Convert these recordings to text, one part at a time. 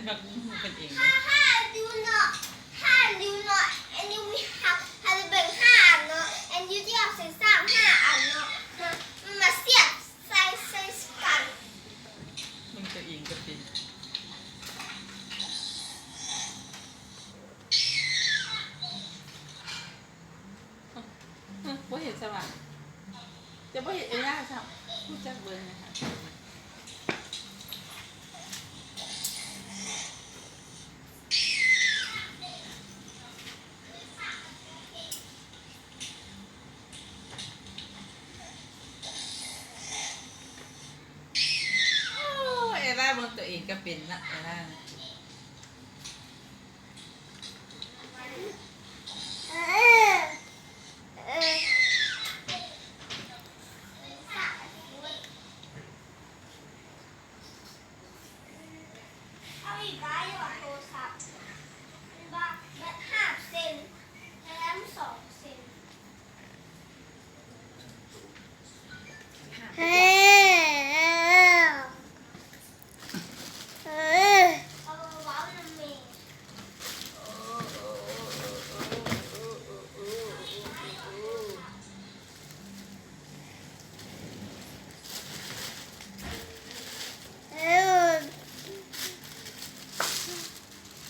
ມັກຮູ້ເພິ່ນເອງເດ້. ຫ້າ ຫ້າ you know, ຫ້າ you know, and you we have ຫ້າ ເບິ່ງ ຫ້າ ອັນເນາະ and you ທີ່ອອກເສຍງສາມ ຫ້າ ອັນເນາະ ມາສຽບໃສ່ ໃສ່ກັນ. ເບິ່ງຕົວເອງກໍເປັນ. ບໍ່ເຫັນສະຫວ່າງ ຈະບໍ່ເຫັນເອລາຊ້ຳ ຮູ້ຈັກເບິ່ງນະຄະ. ໂອ້ ເອລາເບິ່ງຕົວເອງກໍເປັນນະ ເອລາ.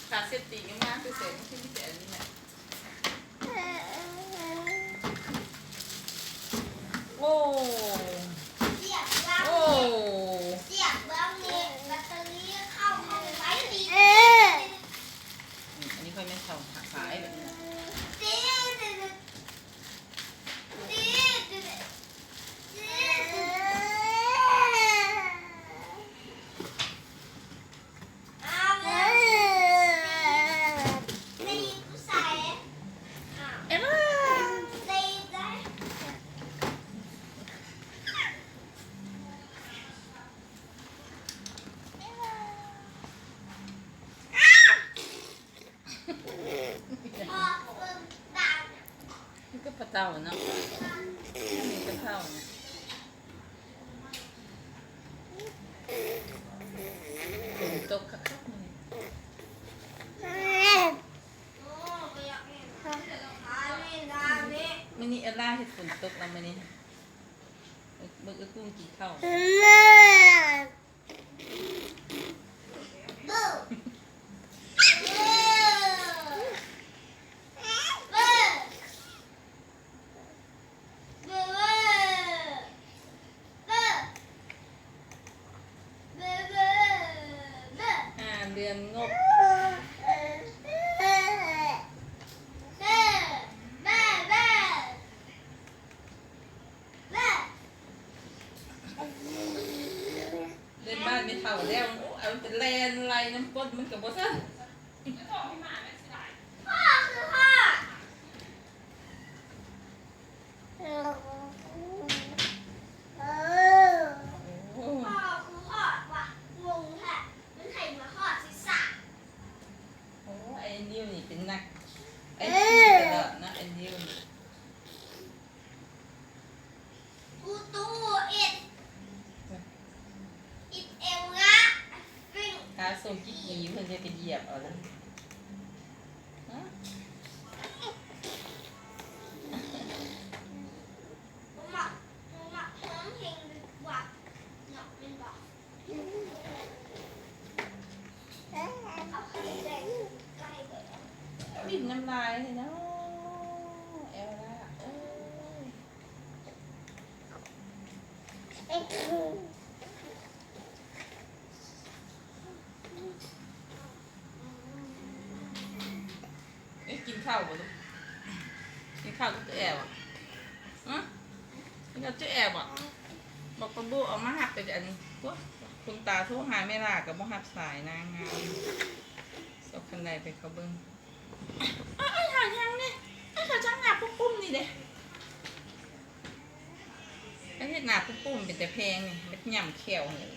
ຜ້າເຊັດຕີງງາມໆ ຄືໃສ່ ມັນຄືມີແຕ່ອັນນີ້ແຫຼະ. ໂອ້ ໂອ້ ອືມ ອັນນີ້ຄ່ອຍແມ່ນເຂົ້າສາຍແບບນີ້ນະ. ມັນກໍປະເຕົາເນາະ ມັນກໍເຕົານະ. ຝົນຕົກຄັກໆ ມື້ນີ້ ມື້ນີ້ເອລາເຮັດຝົນຕົກນຳມື້ນີ້. ເບິ່ງເອື້ອຍກຸ້ງກິນເຂົ້າ. ຫ້າເດືອນງົບ. ເດີນບ້ານແມ່ເຖົ້າແລ້ວ ໂອ້ ເອົາມັນໄປແລ່ນໄລ່ນຳກົ້ນມັນກໍບໍ່ທັນ. ໂອ້ ໄອ້ນິວນີ້ເປັນນັກໄອທີຕະຫຼອດເນາະ ໄອ້ນິວນີ້. ຫາສົ່ງກິກກີ ເພິ່ນຈະໄປຢຽບເອົາເລີຍ. ບິນນ້ຳລາຍເລີຍເນາະ ແອວລາເອີຍ. ເອີ ກິນເຂົ້າບໍ່ລູກ? ກິນເຂົ້າກັບເອື້ອຍແອວບໍ່? ຮະ? ກິນກັບເອື້ອຍແອວບໍ່? ບອກປ້າບູເອົາມາຮັບໄປອັນ ໂອ້ຍ ຄຸນຕາໂທຫາແມ່ຫຼ້າກໍບໍ່ຮັບສາຍນາງງາມ. ສອກຄັນໃດໄປເຂົາເບິ່ງ. ອ້າຍ ຫາຫຍັງນີ້? ອ້າຍ ເຂົາຈັ່ງໜ້າປຸ້ມໆນີ້ເດ້. ອັນເຮັດໜ້າປຸ້ມໆ ເປັນຕາແພງນີ້ ເຮັດຫຍ້ຳແຂ້ວນີ້.